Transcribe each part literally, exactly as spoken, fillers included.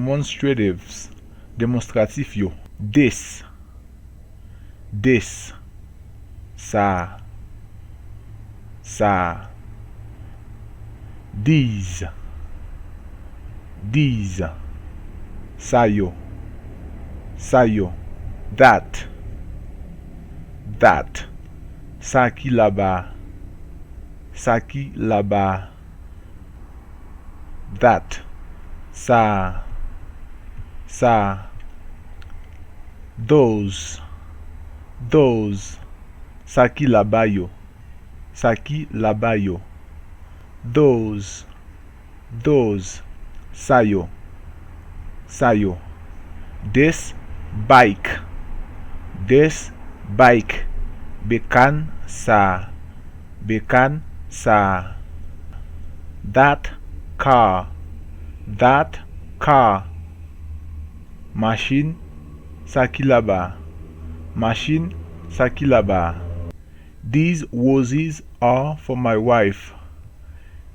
Demonstratives, demonstratif yo. This, this, sa, sa. These, these, sa yo, sa yo. That, that, sa ki laba, sa ki laba. That, sa, sa. Those, those, sa ki laba yo, sa ki laba yo. Those, those, sa yo, sa yo. This bike, this bike, bekàn sa, bekàn sa. That car, that car, machin sa ki laba, machin sa ki laba. These roses are for my wife.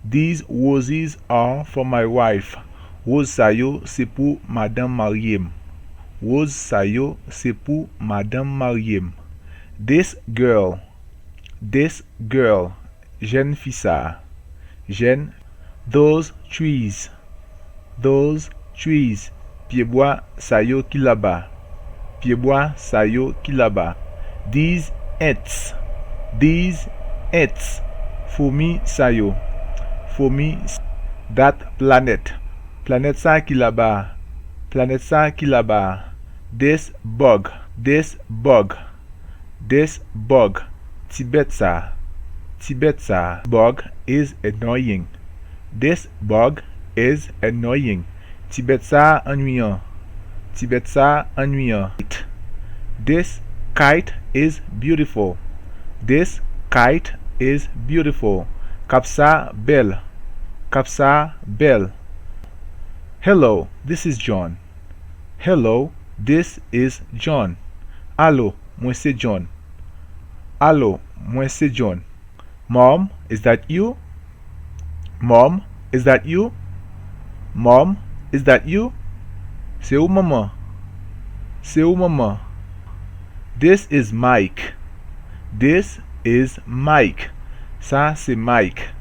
These roses are for my wife. Woz sa yo se pou madanm marye m. Woz sa yo se pou madanm marye m. This girl, this girl, jèn fi sa a, jèn. Those trees, those trees, pyebwa sa yo ki laba, pyebwa sa yo ki laba. These ants, these ants, foumi sa yo, foumi. That planet, planèt sa ki laba, planèt sa ki laba. This bug, this bug, this bug, ti bèt sa, ti bèt sa. Bug is annoying. This bug is annoying. Ti bèt sa a annuiyan. Ti bèt sa a annuiyan. This kite is beautiful. This kite is beautiful. Kap sa a bèl. Kap sa a bèl. Hello, this is John. Hello, this is John. Alo, mwen se John. Alo, mwen se John. Mom, is that you? Mom, is that you? Mom, is that you? Se ou manman? Se ou manman? This is Mike. This is Mike. Sa se Mike.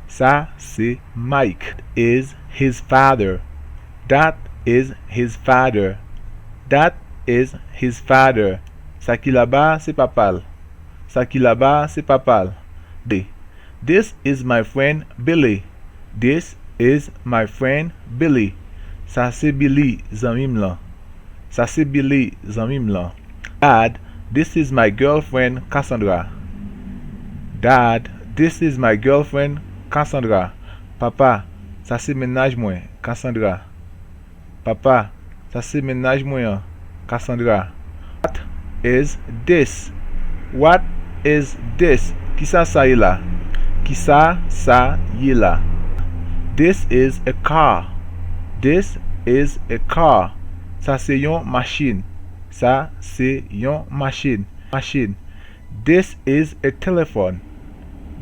Sa se Mike. Is his father. That is his father. That is his father. Sa ki laba se papa l. Sa ki laba se papa l. This is my friend Billy. This is my friend Billy. Sa se Billy, zanmi m lan. Sa se Billy, zanmi m lan. Dad, this is my girlfriend Cassandra. Dad, this is my girlfriend Cassandra. Papa, sa se mennaj mwen, Cassandra. Papa, sa se mennaj mwen an, Cassandra. What is this? What is this? Kisa sa ye la? Kisa sa ye la? This is a car. This is a car. Sa se yon machin. Sa se yon machin. Machin. This is a telephone.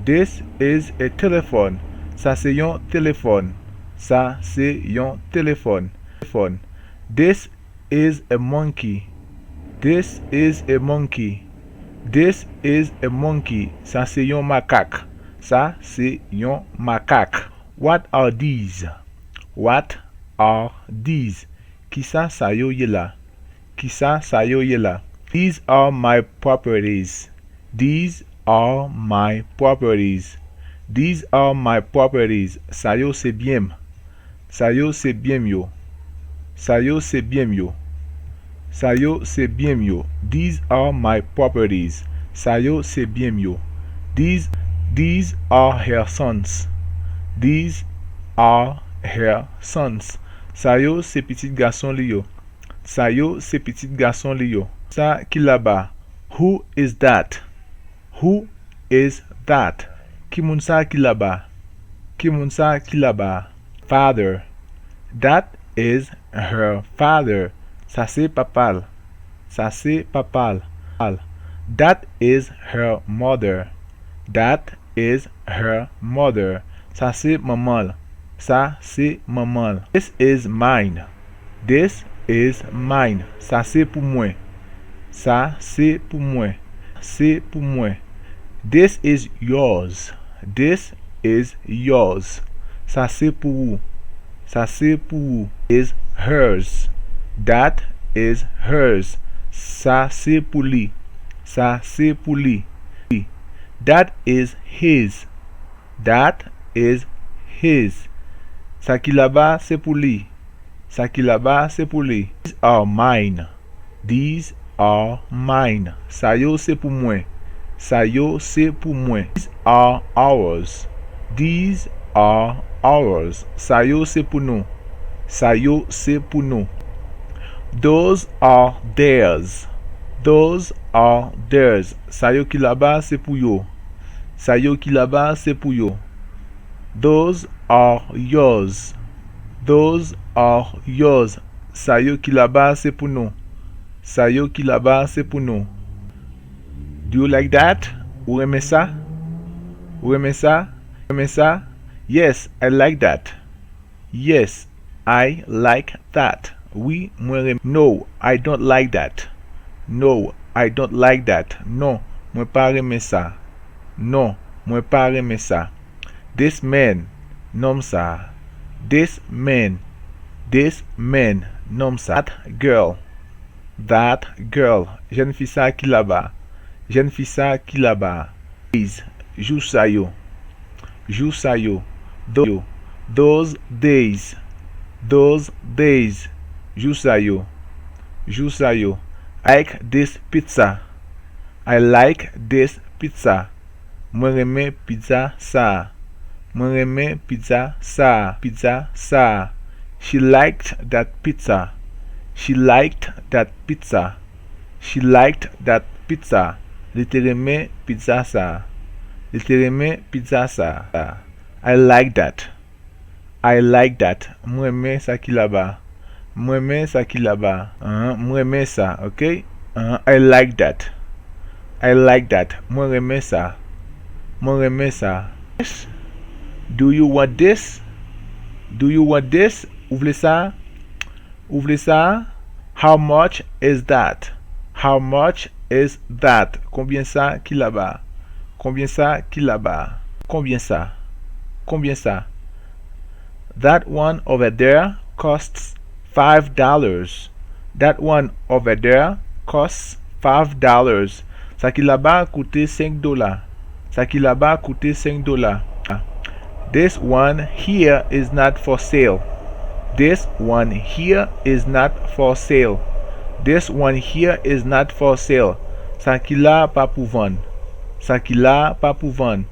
This is a telephone. Sa se yon telefòn. Sa se yon telefòn. Telefòn. This is a monkey. This is a monkey. This is a monkey. Sa se yon makak. Sa se yon makak. What are these? What are these? Kisa sa yo ye la? Kisa sa yo ye la? These are my properties. These are my properties. These are my properties. Sa yo se byen m. Sa yo se byen m yo. Sa yo se byen m yo. Sa yo se byen m yo. These are my properties. Sa yo se byen m yo. These, these are her sons. These are her sons. Sa yo se pitit gason li yo. Sa yo se pitit gason li yo. Sa ki laba? Who is that? Who is that? Ki moun sa ki laba? Ki moun sa ki laba? Father. That is her father. Sa se papa l. Sa se papa l. That is her mother. That is her mother. Sa se manman l. Sa se manman l. This is mine. This is mine. Sa se pou mwen. Sa se pou mwen. Se pou mwen. This is yours. This is yours. Sa se pou ou. Sa se pou ou. Is hers. That is hers. Sa se pou li. Sa se pou li. That is his. That is his. Sa ki laba se pou li. Sa ki laba se pou li. These are mine. These are mine. Sa yo se pou mwen. Sa yo se pou mwen. These are ours. These are ours. Sa yo se pou nou. Sa yo se pou nou. Those are theirs. Those are theirs. Sa yo ki laba se pou yo. Sa yo ki laba se pou yo. Those are yours. Those are yours. Sa yo ki laba se pou nou. Sa yo ki laba se pou nou. Do you like that? Ou renmen sa? Ou renmen sa? Renmen sa? Yes, I like that. Yes, I like that. Wi, mwen renmen. No, I don't like that. No, I don't like that. Non, mwen pa renmen sa. Non, mwen pa renmen sa. This man, nonm sa. This man, this man, nonm sa. That girl, that girl, jèn fi sa ki laba. Jèn fi sa ki laba. Days, jou sa yo. Jou sa yo. Tho-, those days. Those days. Jou sa yo. Jou sa yo. I like this pizza. I like this pizza. Mwen renmen pizza sa a. Mwen renmen pizza sa a. Pizza sa a. She liked that pizza. She liked that pizza. She liked that pizza. Li te renmen pizza sa a. Li te renmen pizza sa a. I like that. I like that. Mwen renmen sa ki laba. Mwen renmen sa ki laba. Ahn, mwen renmen sa, ok? Ahn, I like that. I like that. Mwen renmen sa. Mwen renmen sa. Yes. Do you want this? Do you want this? Ou vle sa? Ou vle sa? How much is that? How much is that? Konbyen sa ki laba? Konbyen sa ki laba? Konbyen sa? Konbyen sa? That one over there costs five dollars. That one over there costs five dollars. Sa ki laba koute senk dola. Sa ki laba koute senk dola. This one here is not for sale. This one here is not for sale. This one here is not for sale. Sa ki la pa pou vann. Sa ki la pa pou vann.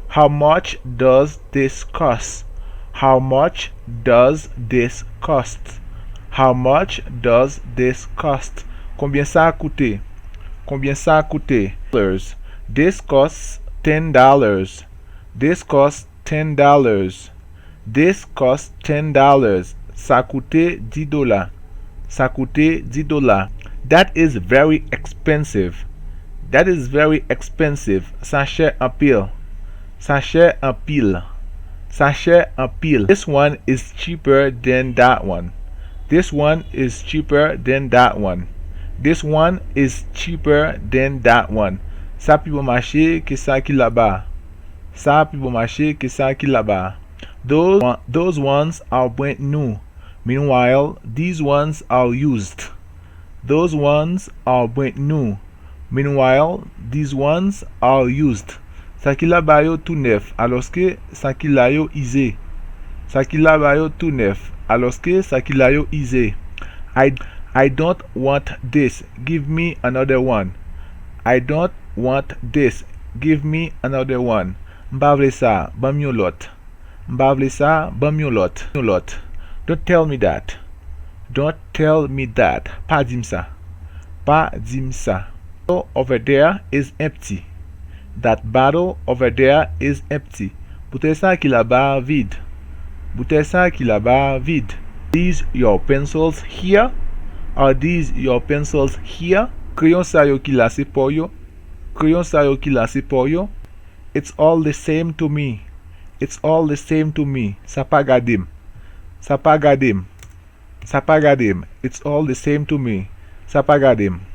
How much does this cost? How much does this cost? How much does this cost? Konbyen sa koute? Konbyen sa koute? Dollars. This costs ten dollars. This costs ten dollars. This costs ten dollars. Sa koute dis dola. Sa koute dis dola. That is very expensive. That is very expensive. Sa chè anpil. Sa chè anpil. Sa chè anpil. This one is cheaper than that one. This one is cheaper than that one. This one is cheaper than that one. Sa pi bon mache ke sa ki laba. Sa pi bon mache ke sa ki laba. Those, those ones are brand new. Meanwhile, these ones are used. Those ones are brand new. Meanwhile, these ones are used. Sa ki laba yo tou nèf, alòske sa ki la yo ize. Sa ki laba yo tou nèf, alòske sa ki la yo ize. I, I don't want this. Give me another one. I don't want this. Give me another one. M pa vle sa, ban m yon lòt. M pa vle sa, ban m yon lòt. Yon lòt. Don't tell me that. Don't tell me that. Pa di m sa. Pa di m sa. Bottle over there is empty. That bottle over there is empty. Boutèy sa ki laba a vid. Boutèy sa ki laba a vid. These your pencils here? Are these your pencils here? Kreyon sa yo ki la se pa w yo? Kreyon sa yo ki la se pa w yo? It's all the same to me. It's all the same to me. Sa pa gade m. Sa pa gade m. Sa pa gade m. It's all the same to me. Sa pa gade m.